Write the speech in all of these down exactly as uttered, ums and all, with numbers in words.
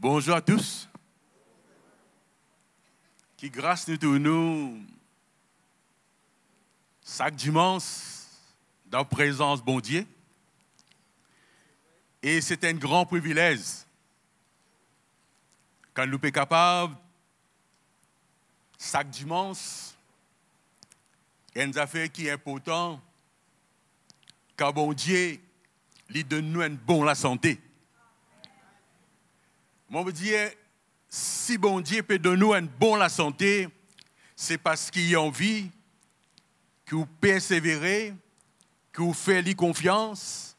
Bonzour a tous. Ki gras nou trouv nou sak dimans dan prezans Bondie. E se enn gran privilez kan nou pe kapav sak dimans, enn zafer ki inportan, kan Bondie li donn nou enn bon lasante. Mo pe dir, si Bondie pe donn ou enn bon lasante, se parski li anvi ki ou persevere, ki ou fer li konfians,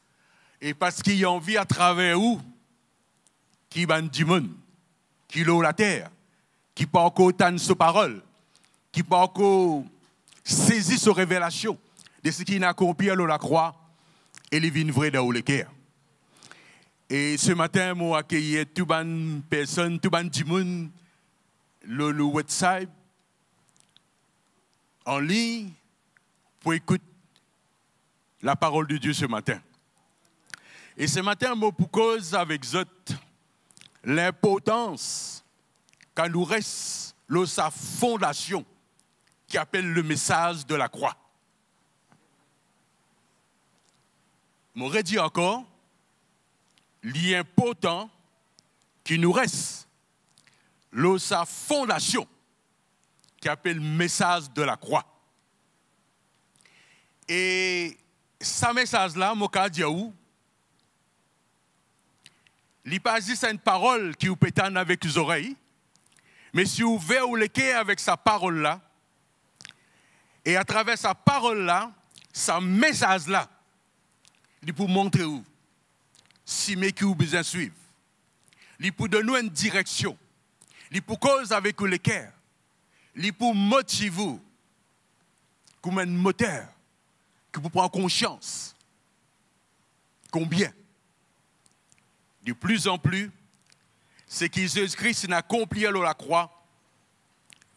e parski li anvi atraver ou ki bann dimoun ki lor later, ki pa ankor tann so parol, ki pa ankor sezi so revelasion de seki inn akonpli lor lakrwa, e li vinn vre dan ou leker. E se matin, mo akeyir tou bann personn, tou bann dimoun lor nou website, anlign, pou ekout laparol de Die se matin. E se matin, mo pou koz avek zot linportans kan nou res lor sa fondasion ki apel lemesaz de lakrwa. Mo redir ankor, li inportan ki nou res lor sa fondasion ki apel mesaz de lakrwa. E sa mesaz la, mo kav dir ou, li pa zis enn parol ki ou pe tann avek zorey, me si ou ouver ou leker avek sa parol la, e atraver sa parol la, sa mesaz la, li pou montre ou sime ki ou bizin swiv. Li pou donn ou enn direksion. Li pou koz avek ou leker. Li pou motiv ou kouma enn moter ki pou pran konsians konbien, de pli an pli, seki Zezi Kris inn akonpli lor lakrwa,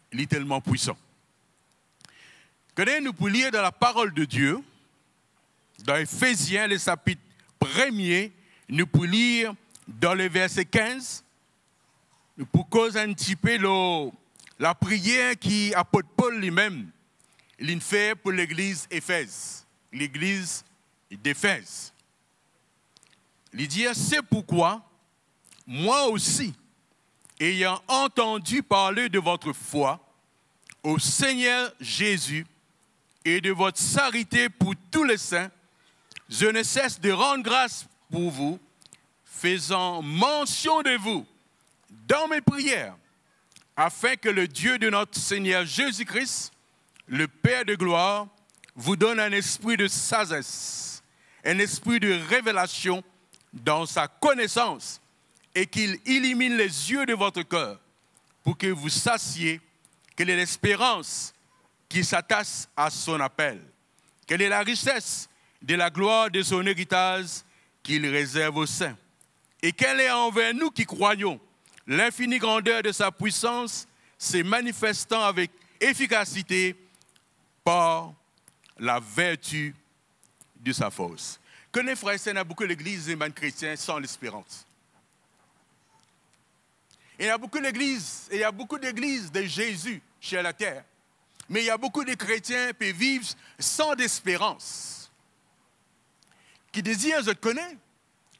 li telman pwisan. Kone, nou pou lir dan laparol de Die, dan Efezien, le sapit premie, nou pou lir dan le verse kinz, nou pou koz enn tipe lor lapriyer ki apot Pol limem, li'nn fer pou legliz Efez, legliz d'Efez. Li dir, c'est pourquoi, moi aussi, ayant entendu parler de votre foi au Seigneur Jésus et de votre charité pour tous les saints, je ne cesse de rendre grâce pour vous, faisant mention de vous dans mes prières, afin que le Dieu de notre Seigneur Jésus-Christ, le Père de gloire, vous donne un esprit de sagesse, un esprit de révélation dans sa connaissance, et qu'il illumine les yeux de votre cœur, pour que vous sachiez quelle est l'espérance qui s'attache à son appel, quelle est la richesse de la gloire de son héritage qu'il réserve aux saints, et quelle est envers nous qui croyons l'infinie grandeur de sa puissance, se manifestant avec efficacité par la vertu de sa force. Kone, frer e ser, ena boukou legliz e bann kretien san lesperans. Ena boukou legliz, e ena boukou legliz de Zezi sir later, me ena boukou de kretien pe viv san lesperans. Ki dezir zot kone,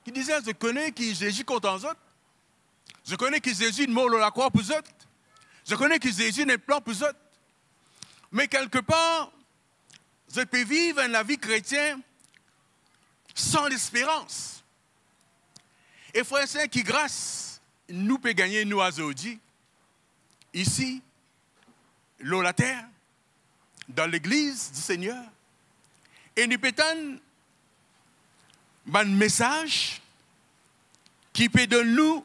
ki dezir zot kone ki Zezi kontan zot, zot kone ki Zezi inn mor lor lakrwa pou zot, zot kone ki Zezi ena enn plan pou zot, me kelkepar, zot pe viv enn lavi kretien san lesperans. E frer e ser, ki gras nou pe gagne nou azordi, isi, lor later, dan legliz di Segner, e nou pe tann bann mesaz ki pe donn nou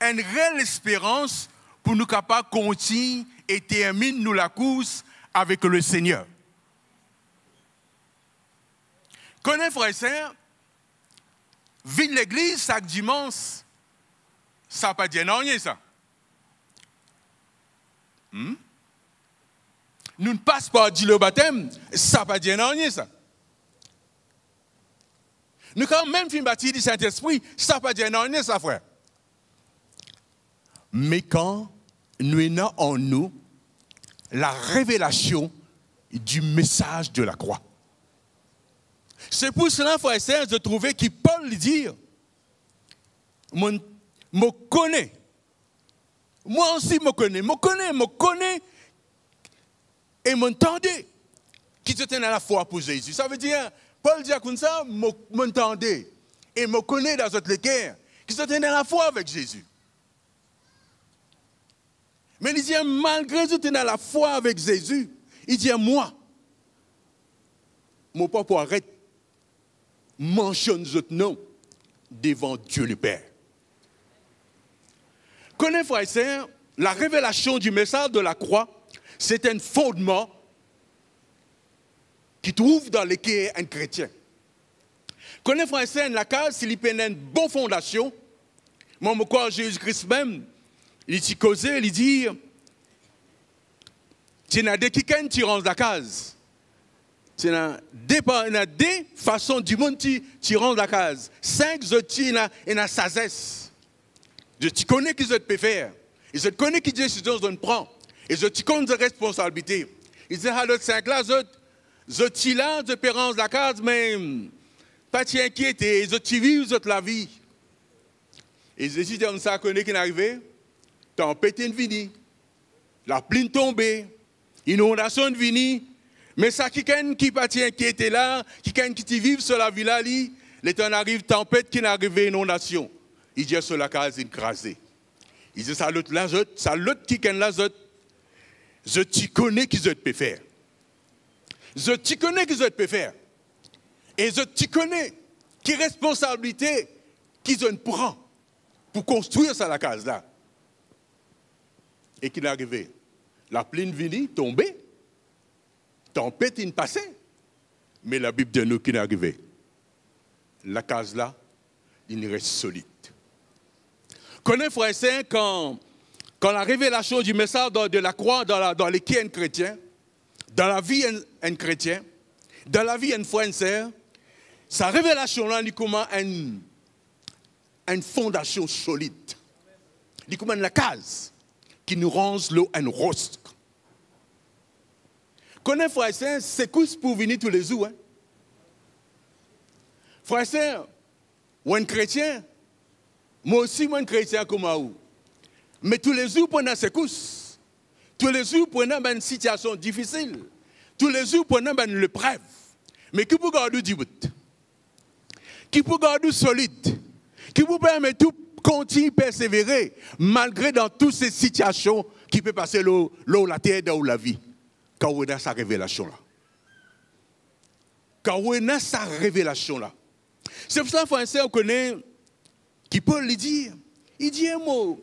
enn reel lesperans pou nou kapav kontign e terminn nou lakours avek Lesegner. Kone, frer e ser, vinn legliz sak dimans, sa pa dir nanye sa. Hmm? Nou pas par dilo batem, sa pa dir nanye sa. Nou kanmem finn batiz Sintespri, sa pa dir nanye sa, frer. Me kan nou ena an nou larevelasion di mesaz de lakrwa. Se pou sela, frer e ser, zot trouve ki Pol li dir, mo, mo kone, mwa osi mo kone, mo kone, mo kone, e mo tande ki zot ena lafwa pou Zezi. Savedir, Pol dir koumsa, mo, mo tande e mo kone dan zot leker ki zot ena lafwa avek Zezi. Me li dir, malgre zot ena lafwa avek Zezi, li dir, mwa, mo pa pou aret mansionn zot nom devan Die Leper. Kone, frer e ser, larevelasion di mesaz de lakrwa, se enn fondman ki trouv dan leker enn kretien. Kone, frer e ser, enn lakaz, si li pena enn bon fondasion, mwa, mo krwar Zezi Kris mem, li ti koze, li dir, ti ena de kikenn ti ranz lakaz. Ti ena de pa-, ena de fason dimoun ti, ti ranz lakaz. Sink, zot ti ena, ena sazes. Zot ti kone ki zot pe fer. E zot kone ki desizion zot pran. E zot ti konn zot responsabilite. Li dir, sa lot sink la, zot, zot ti la, zot pe ranz lakaz, me pa ti inkiete, zot ti viv zot lavi. E Zezi dir koumsa, kone ki'nn arive? Tanpet inn vini, lapli inn tonbe, inondasion inn vini, me sa kikenn ki pa ti inkiete la, kikenn ki ti viv so lavi la, li, letan ariv tanpet, ki'nn arive inondasion, li dir so lakaz inn kraze. Li dir sa lot la, zot, sa lot kikenn la, zot, zot ti kone ki zot pe fer. Zot ti kone ki zot pe fer. E zot ti kone ki responsabilite ki zot pran pou konstrir sa lakaz la. E ki'nn arive? Lapli inn vini, tonbe, tanpet inn pase, me Labib dir nou ki'nn arive. Lakaz la, li'nn res solid. Kone, frer e ser, kan, kan larevelasion di mesaz dan, de lakrwa, dan la, dan leker enn kretien, dan lavi enn, enn kretien, dan lavi enn frer, enn ser, sa revelasion la, li kouma enn, enn fondasion solid. Li kouma enn lakaz ki nou ranz lor enn ros. Kone, frer e ser, sekous pou vini toulezour, en. Frer e ser, ou enn kretien, mwa osi mo enn kretien kouma ou. Me toulezour pou ena sekous. Toulezour pou ena bann sitiasion difisil. Toulezour pou ena bann leprev. Me ki pou gard ou dibout? Ki pou gard ou solid? Ki pou permet ou kontign persevere malgre dan tou se sitiasion ki pe pase lor, lor later dan ou lavi? Kan ou ena sa revelasion la. Kan ou ena sa revelasion la. Se pou sa, frer e ser, ou kone ki Pol li dir, li dir, mo,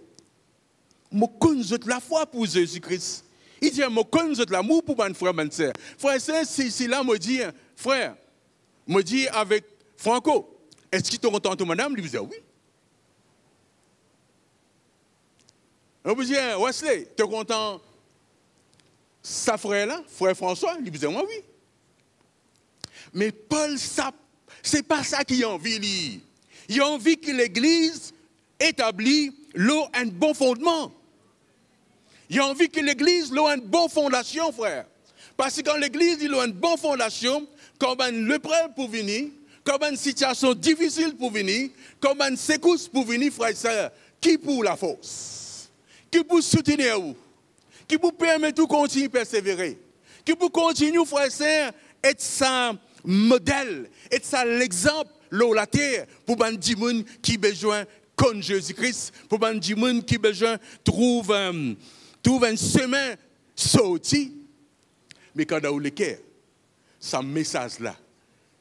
mo konn zot lafwa pou Zezi Kris. Li dir, mo konn zot lamour pou bann frer, bann ser. Frer e ser, si, si la mo dir, frer, mo dir avek Franco, eski to kontan to madam? Li pou dir wi. Mo pou dir, Wesley, to kontan sa frer la, frer François? Li pou dir mwa wi. Me Pol, sa, se pa sa ki li anvi li. Li anvi ki legliz etabli lor enn bon fondman. Li anvi ki legliz lor enn bon fondasion, frer. Parski kan legliz li lor enn bon fondasion, kan bann leprev pou vini, kan bann sitiasion difisil pou vini, kan bann sekous pou vini, frer e ser, ki pou lafors? Ki pou soutenir ou? Ki pou permet ou kontign persevere? Ki pou kontign ou, frer e ser, et sa model, et sa lexanp lor later pou bann dimoun ki bizin konn Zezi Kris, pou bann dimoun ki bizin trouv, eh, trouv enn semin sorti? Me kan dan ou leker, sa mesaz la,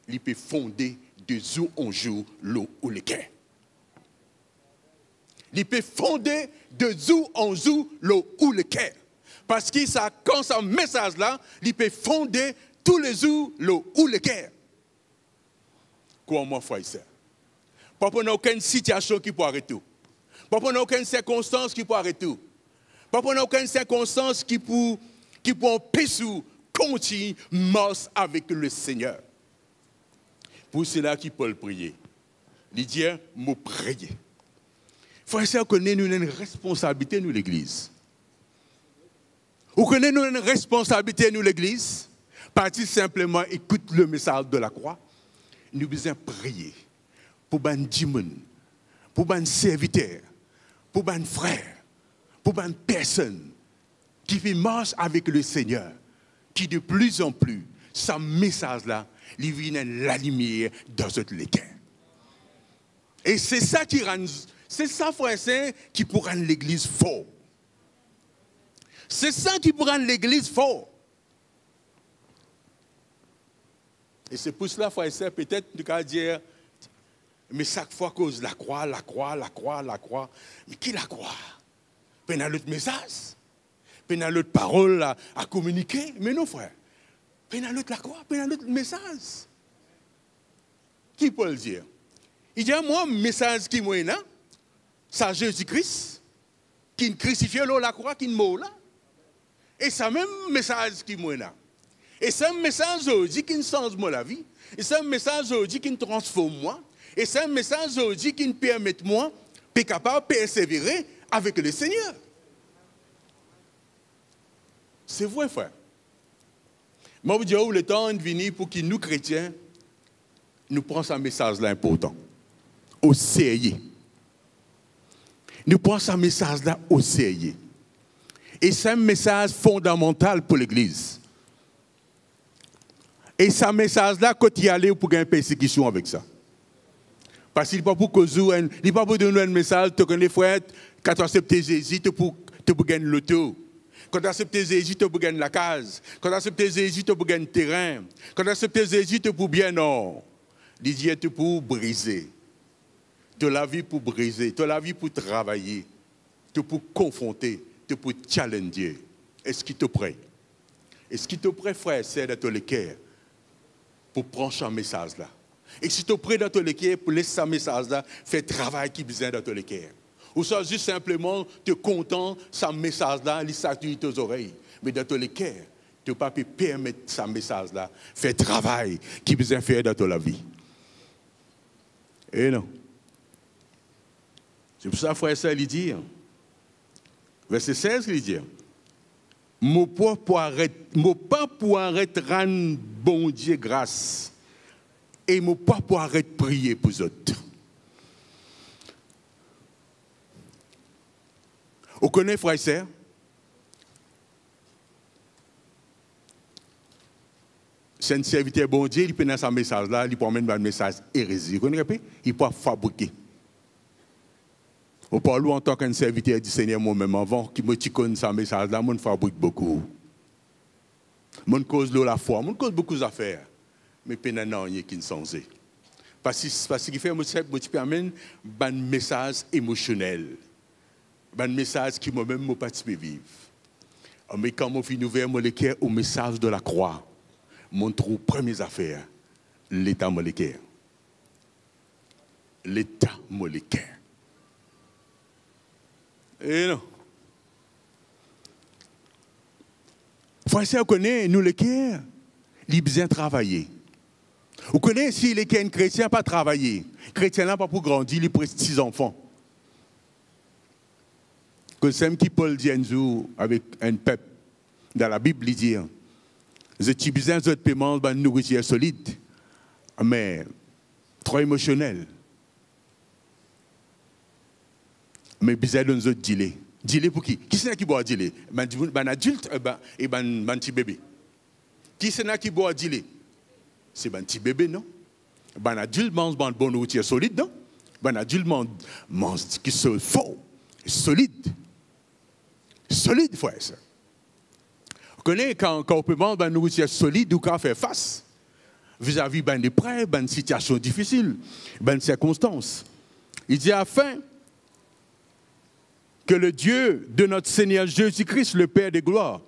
li pe fonde de zour an zour lor ou leker. Li pe fonde de zour an zour lor ou leker. Parski sa, kan sa mesaz la, li pe fonde toulezour lor ou leker. Krwar mwa, frer e ser. Pa pou ena okenn sitiasion ki pou aret ou. Pa pou ena okenn sirkonstans ki pou aret ou. Pa pou ena okenn sirkonstans ki pou, ki pou anpes ou kontign mars avek Lesegner. Pou sela ki Pol priye. Li dir, mo priye. Frer e ser, ou kone nou ena enn responsabilite, nou legliz. Ou kone nou ena enn responsabilite, nou legliz. Pa ti sinpleman ekout lemesaz de lakrwa. Nou bizin priye pou bann dimoun, pou bann serviter, pou bann frer, pou bann personn ki pe mars avek Lesegner, ki de pli an pli, sa mesaz la, li vinn enn lalimier dan zot leker. E se sa ki rann, se sa, frer e ser, ki pou rann legliz for. Se sa ki pou rann legliz for. E se pou sela, frer e ser, petet nou kapav dir, me sak fwa koz lakrwa, lakrwa, lakrwa, lakrwa. Me ki lakrwa? Pena lot mesaz? Pena lot parol a, a kominike? Me non, frer. Pena lot lakrwa, pena lot mesaz. Ki Pol dir? Li dir, mwa, mesaz ki mo ena, sa Zezi Kris, ki'nn krisifie lor lakrwa, ki'nn mor la. E sa mem mesaz ki mo ena. E sa mem mesaz zordi ki'nn sanz mo lavi. E sa mem mesaz zordi ki'nn transform mwa. E sa mem mesaz zordi ki'nn permet mwa pe kapav persevere avek Lesegner. Se vre, frer. Mo pou dir ou, letan inn vini pou ki nou kretien, nou pran sa mesaz la inportan, oserye. Nou pran sa mesaz la oserye. E sa enn mesaz fondamantal pou legliz. E sa mesaz la, kot li ale, ou pou gagn persekision avek sa. Parski li pa pou koz ou enn, li pa pou donn ou enn mesaz, to kone frer, kan to asepte Zezi, to pou, to pou gagn loto. Kan to asepte Zezi, to pou gagn lakaz. Kan to asepte Zezi, to pou gagn terin. Kan to asepte Zezi, to pou bien. Non. Li dir to pou brize. To lavi pou brize, to lavi pou travaye, to pou konfronte, to pou challenge. Eski to pre? Eski to pre, frer e ser, dan to leker, pou pran sa mesaz la? Eski to pre dan to leker pou les sa mesaz la fer travay ki bizin dan to leker? Ouswa zis sinpleman to kontan sa mesaz la, li satir to zorey, me dan to leker, to pa pe permet sa mesaz la fer travay ki bizin fer dan to lavi? E non. Se pou sa, frer e ser, li dir, verse sez, li dir, mo pa pou aret, mo pa pou aret rann Bondie gras, e mo pa pou aret priye pou zot. Ou kone, frer e ser, si enn serviter Bondie, li pena sa mesaz la, li pou amenn bann mesaz erezi. Ou kone inpe? Li pou fabrike. Mo parl ou antan ki enn serviter di Segner, mwa mem avan ki mo ti konn sa mesaz la, mo'nn fabrik boukou. Mo'nn koz lor lafwa, mo'nn koz boukou zafer, me pena nanye ki'nn sanze. Parski, parski kifer mo ti, mo ti pe amenn bann mesaz emosionel, bann mesaz ki mwa mem mo pa ti pe viv. Me kan mo finn ouver mo leker o mesaz de lakrwa, mo'nn trouv premie zafer, leta mo leker. Leta mo leker. E non. Frer e ser, ou kone, nou leker, li bizin travaye. Ou kone, si leker enn kretien pa travaye, kretien la pa pou grandi, li pou res ti zanfan. Kot samem ki Pol dir enn zour avek enn pep dan Labib, li dir, zot ti bizin zot pe manz bann nouritir solid, me tro emosionel. Me bizin donn zot dile. Dile pou ki? Kisannla ki bwar dile? Bann dimoun, bann adilt, e bann, e bann, bann ti bebe. Kisannla ki bwar dile? Se bann ti bebe, non? Bann adilt manz bann bon nouritir solid, non? Bann adilt manz, manz ki so-, for, solid. Solid, frer e ser. Ou kone, kan, kan ou pe manz bann nouritir solid, ou kapav fer fas vizavi bann leprev, bann sitiasion difisil, bann sirkonstans. Li dir, afin que le Dieu de notre Seigneur Jésus-Christ, le Père de gloire,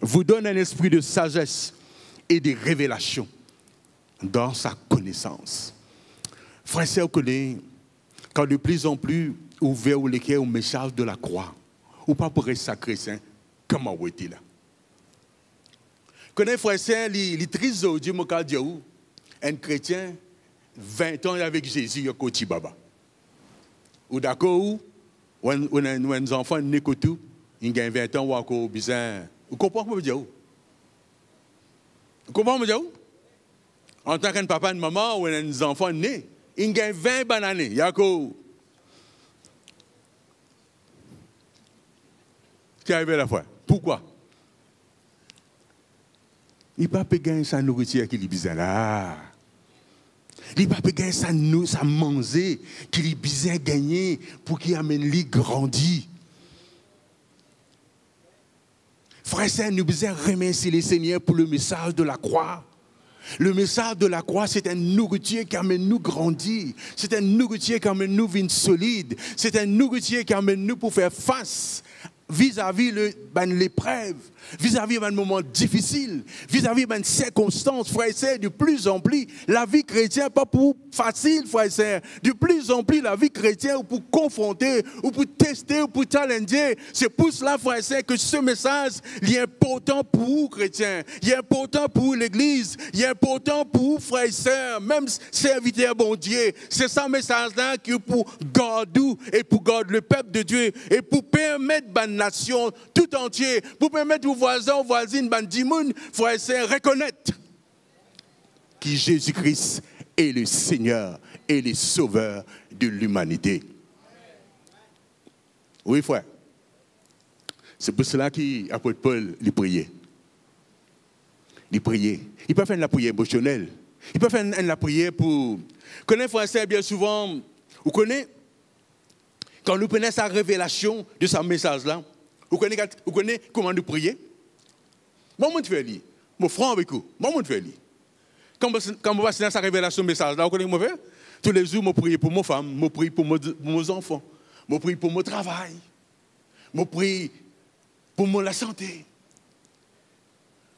vous donne un esprit de sagesse et de révélation dans sa connaissance. Frer e ser, ou kone, kan de pli an pli ou ouver ou leker o mesaz de lakrwa, ou pa pou res sa kretien kouma ou ete la. Kone, frer e ser, li, li tris zordi, mo kapav dir ou, enn kretien, vin an li avek Zezi, li ankor ti baba. Ou dakor ou? Ou enn, ou enn, ou enn zanfan ne kot ou, inn gagn vin an, ou ankor bizin, ou konpran ki mo pe dir ou? Ou konpran mo dir ou? Antan ki enn papa, enn mama, ou enn zanfan ne, inn gagn vin banane, li ankor ki arive lafwa. Poukwa? Li pa pe gagn sa nouritir ki li bizin la. Li pa pe gagn sa nou, sa manze ki li bizin gagne pou ki amenn li grandi. Frer e ser, nou bizin remersie Lesegner pou le mesaz de lakrwa. Le mesaz de lakrwa, se enn nouritir ki amenn nou grandi. Se enn nouritir ki amenn nou vinn solid. Se enn nouritir ki amenn nou pou fer fas vizavi le, bann leprev, vizavi bann moman difisil, vizavi bann sirkonstans. Frer e ser, de plizanpli, lavi kretien pa pou fasil, frer e ser. De plizanpli, lavi kretien, ou pou konfronte, ou pou teste, ou pou challenge. Se pou sela, frer e ser, ke se mesaz, li inportan pou ou, kretien. Li inportan pou ou, legliz. Li inportan pou ou, frer e ser, mem serviter Bondie. Se sa mesaz la ki pou gard ou e pou gard lepep de Die e pou permet bann nasion tou antie, pou permet ou vwazin, ou vwazinn, bann dimoun, frer e ser, rekonet ki Zezi Kri est le Seigneur et le Sauveur de l'humanité. Wi, frer. Se pou sela ki apot Pol, li priye. Li priye. Li pa fer enn lapriyer emosionel. Li pa fer enn, enn lapriyer pou, kone, frer e ser, bien souvan, ou kone, kan nou pena sa revelasion de sa mesaz la, ou kone, ou kone kouma nou priye? Mwa, mo fer li. Mo fran avek ou. Mwa, mo fer li. Kan mo, kan mo pe resiv sa revelasion mesaz la, ou kone ki mo fer? Toulezour, mo priye pou mo fam, mo priye pou mo, pou mo zanfan, mo priye pou mo travay, mo priye pou mo lasante.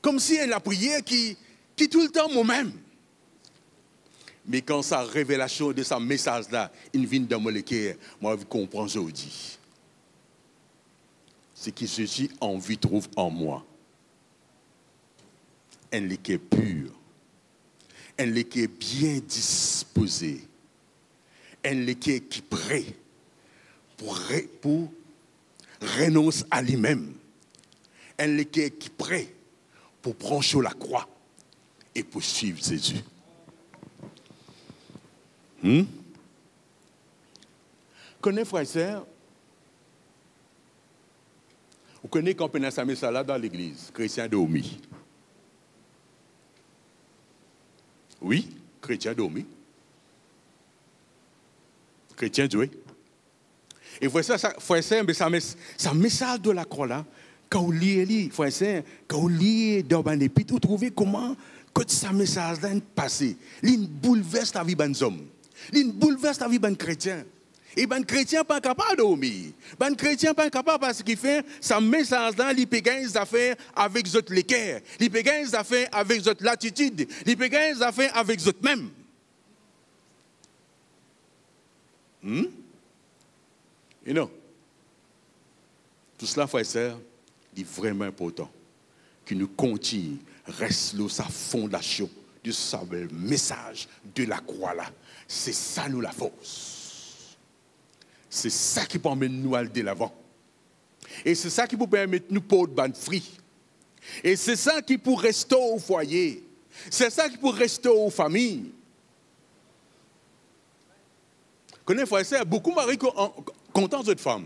Koumsi enn lapriyer ki, ki toultan momem. Me kan sa revelasion de sa mesaz la inn vinn dan mo leker, mo inn konpran zordi seki Zezi anvi trouv an mwa. Enn leker pir, enn leker bien dispoze, enn leker ki pre pou re-, pou renons a limem, enn leker ki pre pou pran so lakrwa e pou swiv Zezi. Hmm? Kone, frer e ser, ou kone kan pena sa mesaz la dan legliz, kretien dormi. Wi, kretien dormi. Kretien zwe. E frer e ser, sa, frer e ser, me sa mes-, sa mesaz de lakrwa la, kan ou lir li, frer e ser, kan ou lir dan bann epit, ou trouve kouma kot sa mesaz la inn pase, li inn boulvers lavi bann zom, li inn boulvers lavi bann kretien. E bann kretien pa kapav dormi. Bann kretien pa kapav, parski fer sa mesaz la, li pe gagn zafer avek zot leker, li pe gagn zafer avek zot latitid, li pe gagn zafer avek zot mem. Hmm? You know? Tousala, frer e ser, li vreman inportan ki nou kontign res lor sa fondasion de sa bel mesaz de lakrwa la. Se sa nou lafors. Se sa ki pou amenn nou al delavan. E se sa ki pou permet nou port bann fri. E se sa ki pou restor ou fwaye. Se sa ki pou restor ou fami. Kone, frer e ser, boukou mari ko-, an-, kontan zot fam.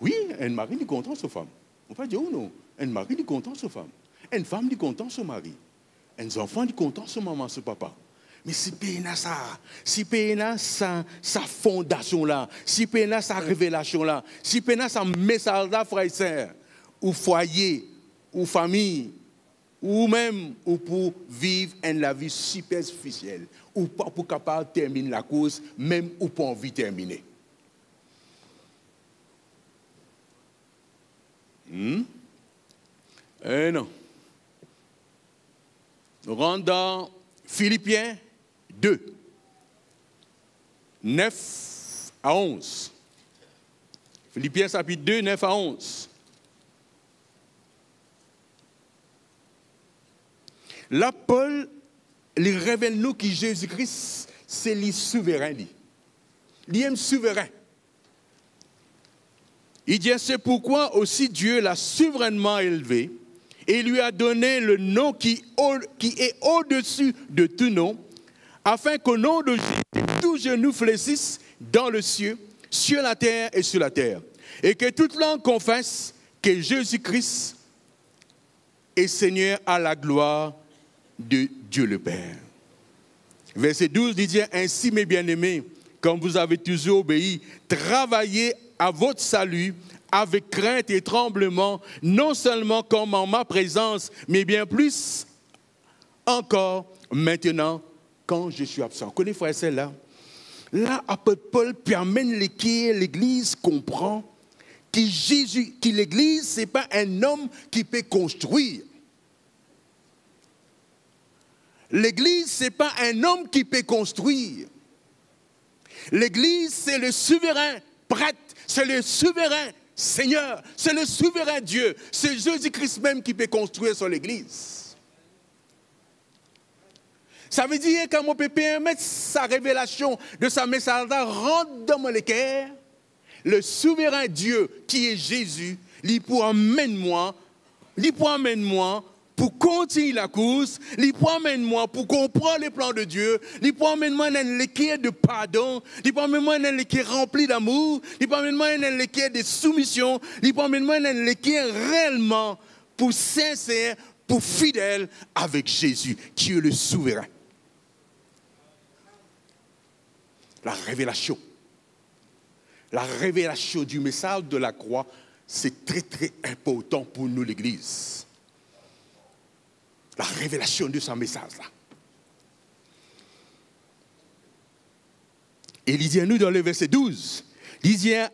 Wi, enn mari, li kontan so fam. Mo pa dir ou non. Enn mari, li kontan so fam. Enn fam, li kontan so mari. Enn zanfan, li kontan so mama, so papa. Me si pena sa, si pena sa, sa fondasion la, si pena sa revelasion la, si pena sa mesaz la, frer e ser, ou fwaye, ou fami, ou mem, ou pou viv enn lavi sipersifisiel. Ou pa pou kapav terminn lakours, mem ou pa anvi termine. Hmm? Eh non. Nou rant dan Filipien de, nef a onz. Filipien sapit de, nef a onz. La, Pol, li revel nou ki Zezi Kri, se li souverin li. Li mem souverin. Il dit, c'est pourquoi aussi Dieu l'a souverainement élevé et lui a donné le nom qui, au- qui est au-dessus de tout nom, afin qu'au nom de Jésus, tout genou fléchisse dans le ciel, sur la terre et sur la terre, et que toute langue confesse que Jésus-Christ est Seigneur, à la gloire de Dieu le Père. Verset douze, il dit, ainsi, mes bien-aimés, comme vous avez toujours obéi, travaillez à votre salut avec crainte et tremblement, non seulement comme en ma présence, mais bien plus encore maintenant quand je suis absent. Kone, frer ek ser, la, la, apot Pol pe amenn leker legliz konpran ki Zezi, ki legliz, se pa enn om ki pe konstrir. Legliz, se pa enn om ki pe konstrir. Legliz, se le souverin pret, se le souverin Segner, se le souverin Die, se Zezi Kris mem ki pe konstrir so legliz. Savedir, kan mo pe permet sa revelasion de sa mesaz la rant dan mo leker, le souverin Die, ki e Zezi, li pou amenn mwa, li pou amenn mwa pou kontign lakours, li pou amenn mwa pou konpran leplan de Die, li pou amenn mwa enn leker de pardon, li pou amenn mwa enn leker ranpli lamour, li pou amenn mwa enn leker de soumision, li pou amenn mwa enn leker reelman pou sinser, pou fidel avek Zezi, ki e le souverin. La revelasion. La revelasion di mesaz de lakrwa, se tre, tre inportan pou nou, legliz. La revelasion de sa mesaz la. E li dir nou dan le verse douz, li dir,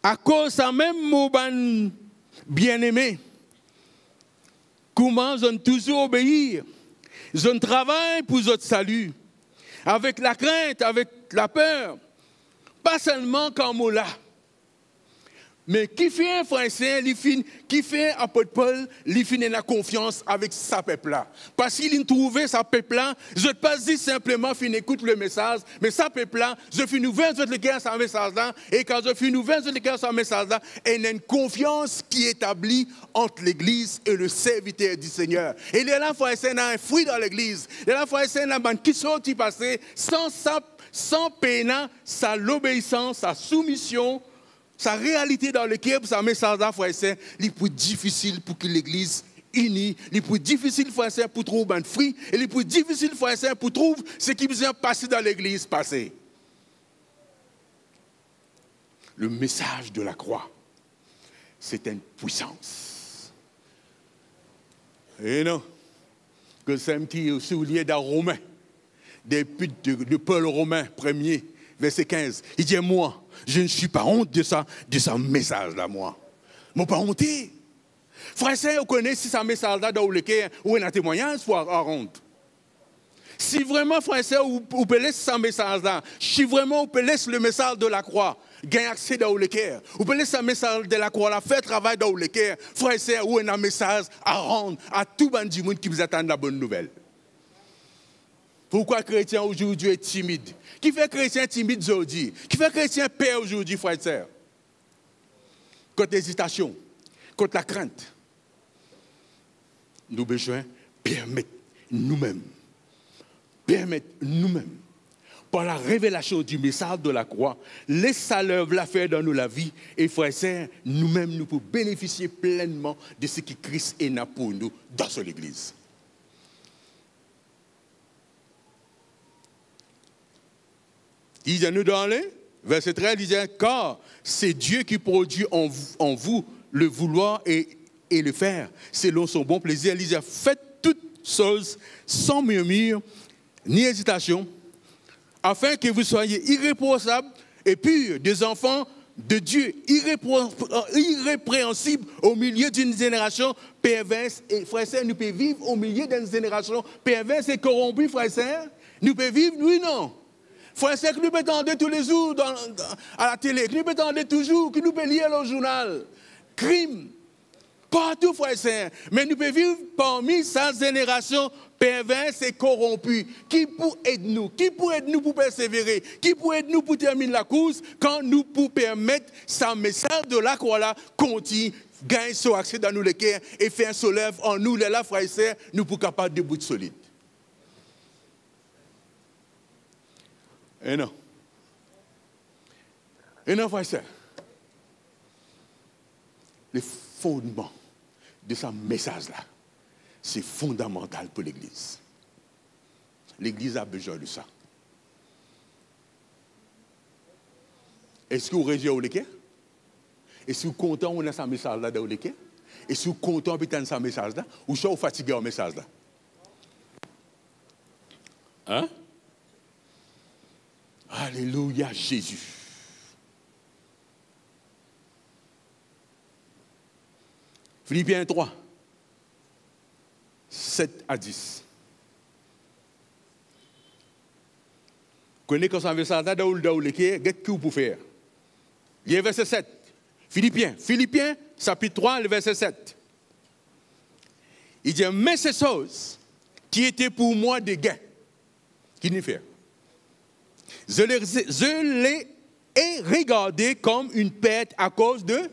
akoz sa mem, mo bann bieneme, kouma zot inn touzour obeir, zot inn travay pou zot sali, avek lakrint, avek laper, pa selman kan mo la. Me kifer, frer ek ser, li finn, kifer apot Pol, li finn ena konfians avek sa pep la? Parski li trouve sa pep la, zot pa zis sinpleman finn ekout lemesaz, me sa pep la, zot finn ouver zot leker sa mesaz la, e kan zot finn ouver zot leker sa mesaz la, ena enn konfians ki etabli ant legliz e le serviter di Segner. E lerla, frer ek ser, ena enn fri dan legliz. Lerla, frer ek ser, ena bann kiksoz ki pase san sa, san pena sa lobeisans, sa soumision, sa realite dan leker pou sa mesaz la, frer ek ser, li pou difisil pou ki legliz ini, li pou difisil, frer ek ser, pou trouv bann fri, e li pou difisil, frer ek ser, pou trouv seki bizin pase dan legliz pase. Le mesaz de lakrwa, se enn pwisans. E non, ke sa enn ti soulie dan Romin, de, de, de Pol Romin premie, verse kinz, li dir, moi, je ne suis pas honte de sa, de sa mesaz la, mwa. Mo pa onte. Frer ek ser, ou kone si sa mesaz la dan ou leker, ou ena temwagnaz pou a-, a rant. Si vreman, frer ek ser, ou, ou pe les sa mesaz la, si vreman ou pe les lemesaz de lakrwa gagn akse dan ou leker, ou pe les sa mesaz de lakrwa la fer travay dan ou leker, frer ek ser, ou ena mesaz a rann a tou bann dimoun ki bizin tann Labonn Nouvel. Pourkwa kretien ozordi timid? Kifer kretien timid zordi? Kifer kretien per ozordi, frer ek ser? Kot ezitasion, kot lakrint, nou bizin permet noumem, permet noumem, par la revelasion di mesaz de lakrwa, les sa lev la fer dan nou lavi, e frer ek ser, noumem nou pou benefisie plennman de seki Kris ena pou nou dan so legliz. Li dir nou dan le verse trez, li dir, car c'est Dieu qui produit en, en vous le vouloir et, et le faire, selon son bon plaisir. Li dir, faites toutes choses sans murmure ni hésitation, afin que vous soyez irréprochables et purs, des enfants de Dieu, irrépro-, euh, irrépréhensibles au milieu d'une génération perverse. E frer ek ser, nou pe viv o milie d'enn zenerasion pervers e koronpi, frer ek ser. Nou pe viv, wi non? Frer ek ser, ki nou pe tande toulezour dan, a latele, ki nou pe tande touzour, ki nou pe lir lor zournal, krim, Partou, frer e ser, me nou pe viv parmi sa zenerasion pervers e koronpi. Ki pou ed nou? Ki pou ed nou pou persevere? Ki pou ed nou pou terminn lakours kan nou pou permet sa mesaz de lakrwa la kontign gagn so akse dan nou leker e fer so lev an nou? Lerla, frer e ser, nou pou kapav debout solid. Amen. Amen, frer e ser. Le fondman de sa mesaz la, se fondamantal pou legliz. Legliz la bizin de sa. Eski ou rezwi ou leker? Eski ou kontan ou ena sa mesaz la dan ou leker? Eski ou kontan pou tann sa mesaz la? Ouswa ou fatige ar mesaz la? Hein? Alelouya, Zezi. Filipien trwa, set a dis. Kone kan sa mesaz la dan ou, dan ou leker, get ki ou pou fer. Lir verse set. Filipien, Filipien, sapit trwa, le verse set. Li dir, mais ces choses qui étaient pour moi des gains, ki li fer? Je les, je les ai regardées comme une perte à cause de,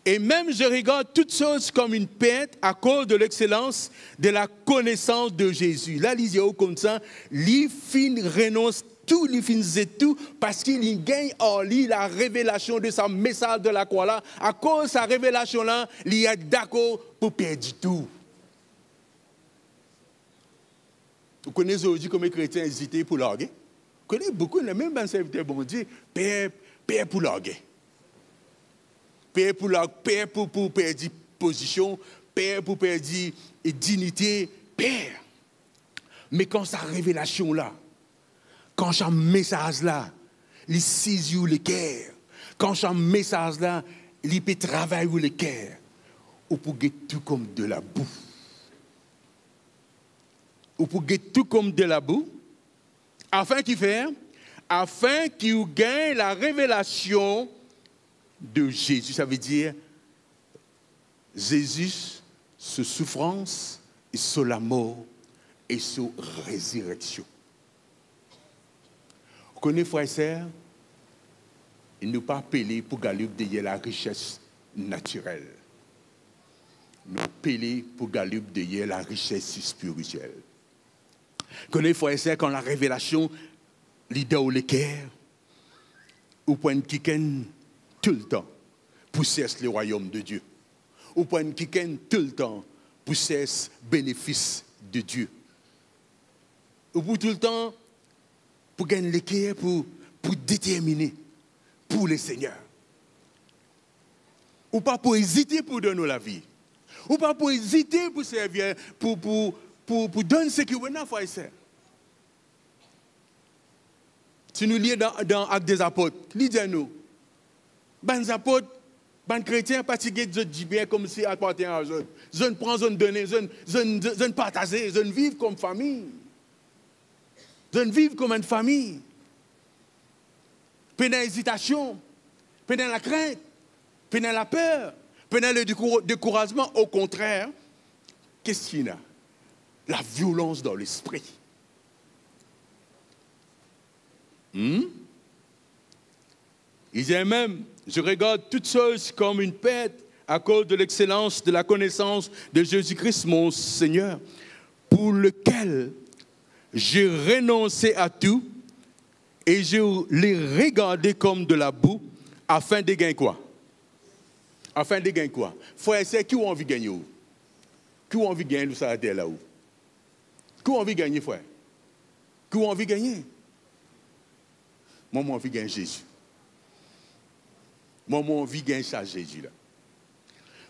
et même je regarde toutes choses comme une perte à cause de l'excellence de la connaissance de Jésus. La, li dir ou koumsa, li finn renons tou, li finn zet tou, parski li gagn ar li larevelasion de sa mesaz de lakrwa la. Akoz sa revelasion la, li dakor pou perdi tou. Ou kone zordi komie kretien ezite pou large? Ou kone boukou, ena mem bann serviter Bondie, per, per pou large. Per pou la, per pou, pou perdi pozision, per pou perdi dignite, per. Me kan sa revelasion la, kan sa mesaz la, li sezi ou leker, kan sa mesaz la, li pe travay ou leker, ou pou get tou kouma de labou. Ou pou get tou kouma de labou, afin ki fer, afin ki ou gagn larevelasion de Zezi, savedir Zezi, so soufrans e so lamor e so rezireksion. Ou kone, frer e ser, nou pa apele pou galop deryer larises natirel. Nou apele pou galop deryer larises spiritiel. Kone, frer e ser, kan larevelasion li dan ou leker, ou pou enn kikenn toultan pou sers lerwayom de Die. Ou pou enn kikenn toultan pou sers benefis de Die. Ou pou toultan pou gagn leker pou, pou determine pou Lesegner. Ou pa pou ezite pou donn ou lavi. Ou pa pou ezite pou servi, pou, pou, pou, pou donn seki ou ena, frer e ser. Si nou lir dan, dan Actes des Apôtres, li dir nou, bann zapot, bann kretien pa ti get zot dibien koumsi apartenn ar zot. Zot pran, zot done, zot, zot, zot, zot partaze, zot viv kouma fami. Zot viv kouma enn fami. Pena ezitasion, pena lakrint, pena laper, pena le dekou-, dekourazman. Okontrer, ki ena? Laviolans dan lespri. Hmm? Il dit même, je regarde toutes choses comme une perte à cause de l'excellence de la connaissance de Jésus-Christ, mon Seigneur, pour lequel j'ai renoncé à tout et je l'ai regardé comme de la boue, afin de gagner quoi? Afin de gagner quoi? Frer e ser, ki ou anvi gagne ou? Ki ou anvi gagne lor sa later la ou? Ki ou anvi gagne, frer? Ki ou anvi gagne? Mwa, mo anvi gagn Zezi. Mwa, mo anvi gagn sa Zezi la.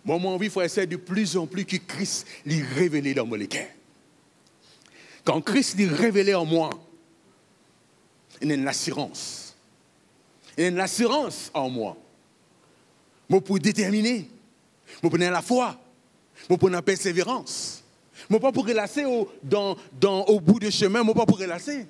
Mwa, mo anvi, frer e ser, de plus en plus ki Kris li revele dan mo leker. Kan Kris li revele an mwa, ena enn lasirans. Ena enn lasirans an mwa. Mo pou determine. Mo pou ena lafwa. Mo pou ena perseverans. Mo pa pou relase o, dan, dan, o bout de semin, mo pa pou relase.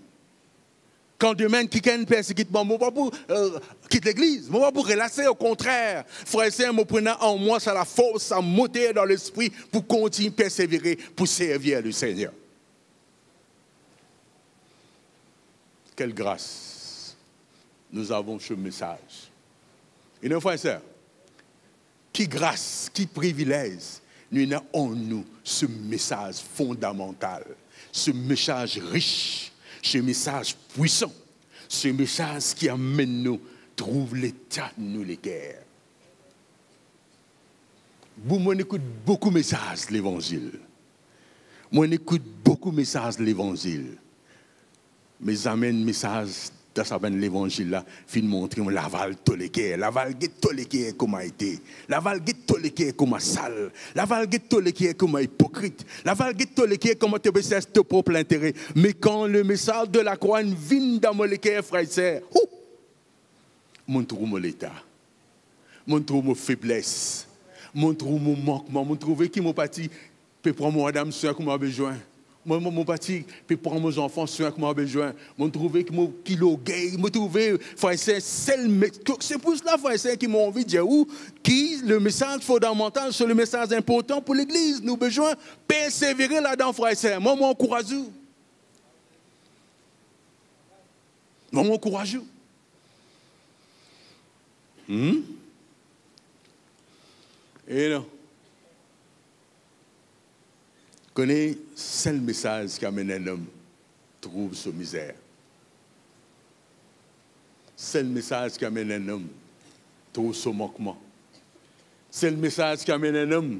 Kan demin kikenn persekit mwa, mo pa pou, eh, kit legliz, mo pa pou relase, okontrer, frer e ser, mo pou ena an mwa sa lafors, sa moter dan lespri pou kontign persevere, pou servi Lesegner. Quelle grâce nous avons ce message. E non, frer e ser, ki gras, ki privilez nou ena an nou se mesaz fondamantal, se mesaz ris, se mesaz pwisan, se mesaz ki amenn nou trouv leta nou leker. Bon, mo ekout boukou mesaz levanzil. Mo ekout boukou mesaz levanzil. Me zame enn mesaz dan sa bann levanzil la finn montre mwa laval to leker. Laval get to leker kouma ete. Laval get to leker kouma sal. Laval get to leker kouma ipokrit. Laval get to leker kouma to pe sers to prop lintere. Me kan lemesaz de lakrwa inn vinn dan mo leker, frer e ser, ou, mo'nn trouv mo leta. Mo'nn trouv mo febles. Mo'nn trouv mo mankman. Mo'nn trouve ki mo pa ti pe pran mo madam swin kouma bizin. Mo, mo, mo pa ti pe pran mo zanfan swin kouma bizin. Mo'nn trouve ki mo, ki lorgey. Mo'nn trouve, frer e ser, sel me-, se pou sela, frer e ser, ki mo anvi dir ou ki lemesaz fondamantal, se lemesaz inportan pou legliz. Nou bizin persevere ladan, frer e ser. Mwa, mo ankouraz ou. Mwa, mo ankouraz ou. Hmm? E non. Kone, sel mesaz ki amenn enn om trouv so mizer. Sel mesaz ki amenn enn om trouv so mankman. Sel mesaz ki amenn enn om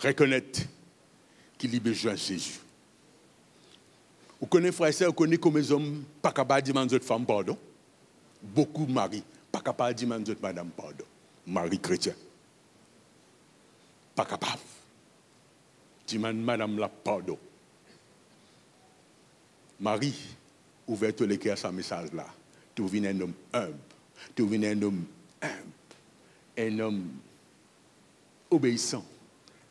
rekonet ki li bizin Zezi. Ou kone, frer e ser, ou kone komie zom pa kapav dimann zot fam pardon? Boukou mari pa kapav dimann zot madam pardon. Mari kretien. Pa kapav dimann madam la pardon. Mari, ouver to leker a sa mesaz la. To vinn enn om inb. To vinn enn om inb. Enn om obeisan,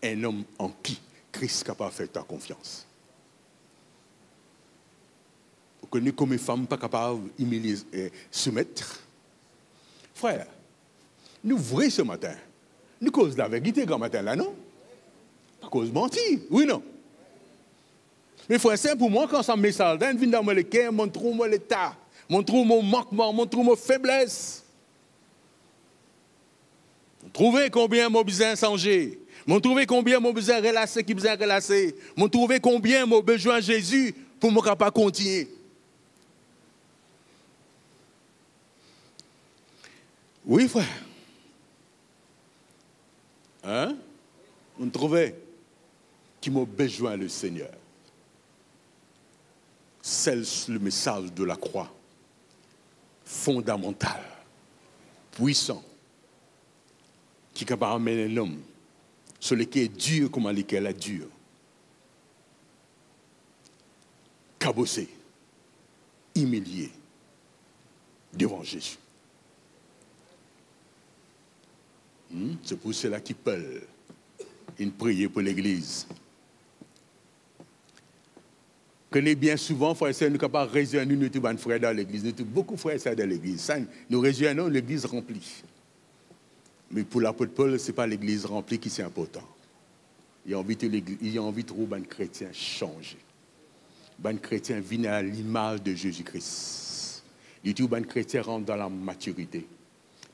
enn om an ki Kris kapav fer twa konfians. Ou kone komie fam pa kapav imilie, eh, soumet? Frer, nou vre se matin. Nou koz laverite gramatin la, non? Pa koz manti, wi non? Me frer e ser, pou mwa, kan sa mesaz la inn vinn dan mo leker, mo'nn trouv mo leta, mo'nn trouv mo mankman, mo'nn trouv mo febles. Mo'nn trouve konbien mo bizin sanze. Mo'nn trouve konbien mo bizin relase ki bizin relase. Mo'nn trouve konbien mo bizin Zezi pou mo kapav kontigne. Wi, frer. Hein? Mo'nn trouve ki mo bizin Lesegner. Sel lemesaz de lakrwa, fondamantal, pwisan, ki kapav amenn enn om so leker dir kouma leker la dir, kabose, imilie devan Zezi. Hmm? Se pou sela ki Pol inn priye pou legliz. Kone bien souvan, frer e ser, nou kapav rezwenn nou, nou tou bann frer dan legliz, nou tou boukou frer e ser dan legliz. Sa, nou rezwenn nou, legliz ranpli. Me pou lapot Pol, se pa legliz ranpli ki ti inportan. Li anvi tou legli-, li anvi trouv bann kretien sanze. Bann kretien vinn a limaz de Zezi Kris. Li trouv bann kretien rant dan lamatirite.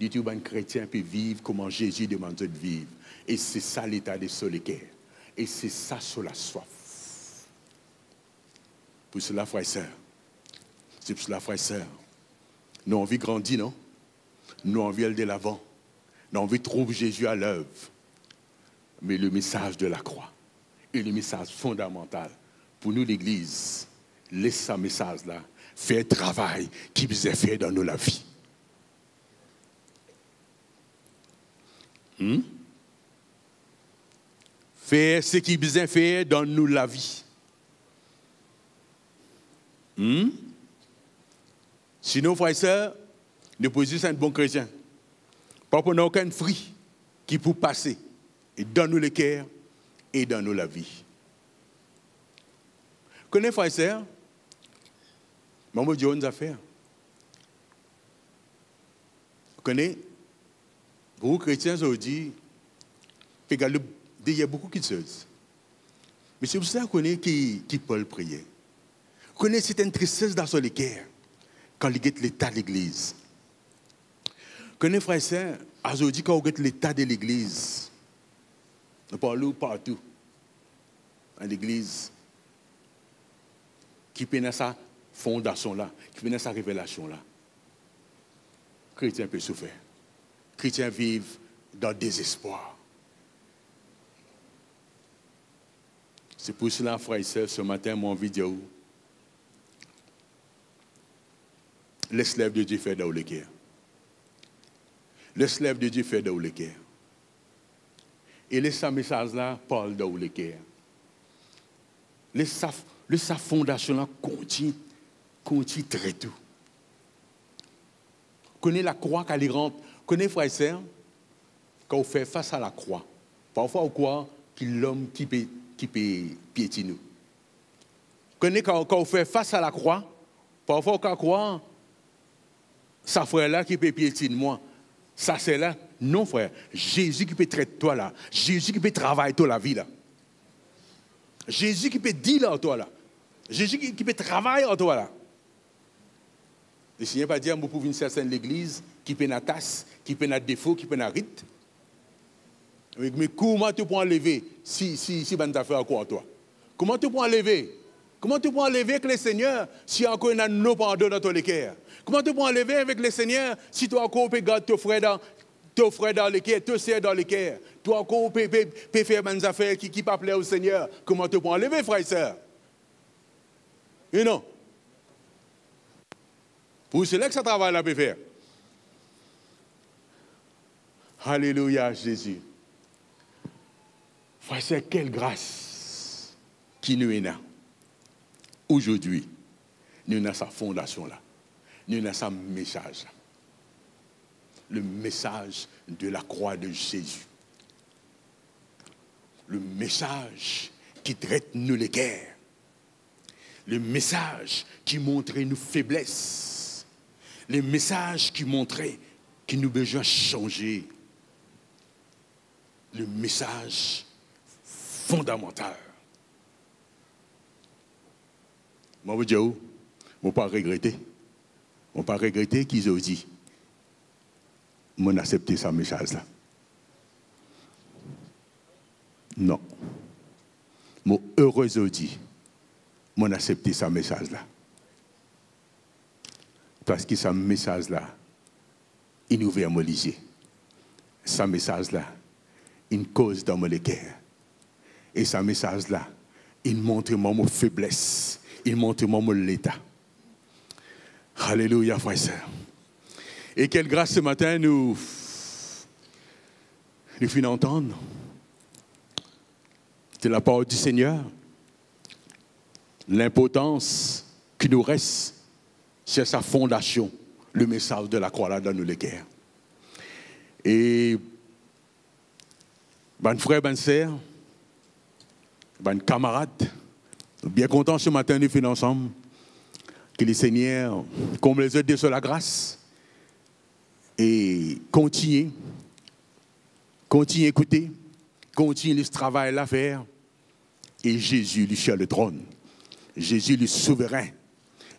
Li trouv bann kretien pe viv kouma Zezi demann zot viv. E se sa leta de so leker. E se sa so laswaf. Pou sela, frer e ser, se pou sela, frer e ser, nou anvi grandi, non? Nou anvi al delavan. Nou anvi trouv Zezi a lev. Me lemesaz de lakrwa e lemesaz fondamantal pou nou, legliz, les sa mesaz la fer travay ki bizin fer dan nou lavi. Hmm? Fer seki bizin fer dan nou lavi. Hmm? Sinon, frer e ser, nou pou zis enn bon kretien. Pa pou ena okenn fri ki pou pase e dan nou leker e dan nou lavi. Kone, frer e ser, Mo, mo dir ou enn zafer. Ou kone, boukou kretien zordi pe galoup deryer boukou kiksoz. Me si ou bizin kone ki, ki Pol priye. Ou kone, se ti enn tristes dan so leker kan li get leta legliz. Ou kone, frer, ser, azordi kan ou get leta de legliz, nou parl ou partou, enn legliz ki pena sa fondasion la, ki pena sa revelasion la, kretien pe soufer. Kretien viv dan dezespwar. Se pou sela, frer ek ser, se matin, mo anvi dir ou, les lev de Die fer dan ou leker. Les lev de Die fer dan ou leker. E les sa mesaz la parl dan ou leker. Les sa, les sa fondasion la kontign, kontign tret ou. Kone lakrwa kan li rant, kone, frer ek ser, kan ou fer fas a lakrwa, parfwa ou krwar ki lom ki pe, ki pe pietinn ou. Kone, kan, kan ou fer fas a lakrwa, parfwa ou kan krwar, sa frer la ki pe pietinn mwa, sa ser la. Non, frer, Zezi ki pe tret twa la, Zezi ki pe travay to lavi la, Zezi ki pe deal ar twa la, Zezi ki, ki pe travay ar twa la. Lesegner pa dir mo pou vinn sers enn legliz ki pena tas, ki pena defo, ki pena rit. Me, me kouma to pou anleve si, si, si bann zafer ankor ar twa? Kouma to pou anleve? Kouma to pou anleve avek Lesegner si ankor ena non pardon dan to leker? Kouma to pou anleve avek Lesegner si to ankor pe gard to frer dan, to frer dan leker, to ser dan leker? To ankor pe, pe, pe fer bann zafer ki, ki pa pler Lesegner. Kouma to pou anleve, frer ek ser? E non. Pou sela ki sa travay la pe fer. Alelouya, Zezi. Frer ek ser, kel gras ki nou ena azordi. Nou ena sa fondasion la. Nou ena sa mesaz la. Le message de la croix de Jésus. Le mesaz ki tret nou leker. Le mesaz ki montre nou febles. Le mesaz ki montre ki nou bizin sanze. Le mesaz fondamantal. Mo pou dir ou, mo pa regrete. Mo pa regrete ki zordi mo asepte sa mesaz la. Non. Mo ere zordi mo asepte sa mesaz la. Parski sa mesaz la inn ouver mo lizie. Sa mesaz la inn koz dan mo leker. E sa mesaz la inn montre mwa mo febles, inn montre mwa mo leta. Alelouya, frer ek ser. E kel gras se matin nou, nou finn antann de la part du Seigneur, linportans ki nou res sir sa fondasion, le mesaz de la krwa la dan nou leker. E bann frer, bann ser, bann kamarad, nou bien kontan se matin nou finn ansam. Ki Lesegner konb zot de so lagras e kontign, kontign ekoute, kontign les travay la fer. E Zezi, li sir le tronn. Zezi, li souverin.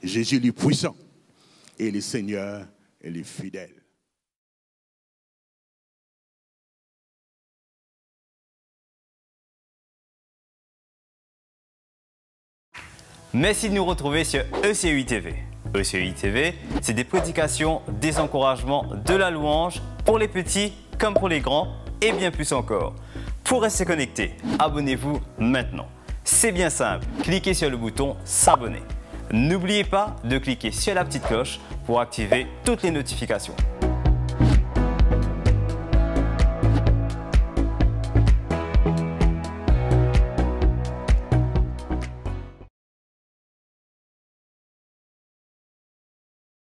Zezi, li pwisan. E Lesegner, li fidel. Merci de nous retrouver sur E C U I T V. E C U I T V, c'est des prédications, des encouragements, de la louange pour les petits comme pour les grands et bien plus encore. Pour rester connecté, abonnez-vous maintenant. C'est bien simple, cliquez sur le bouton s'abonner. N'oubliez pas de cliquer sur la petite cloche pour activer toutes les notifications.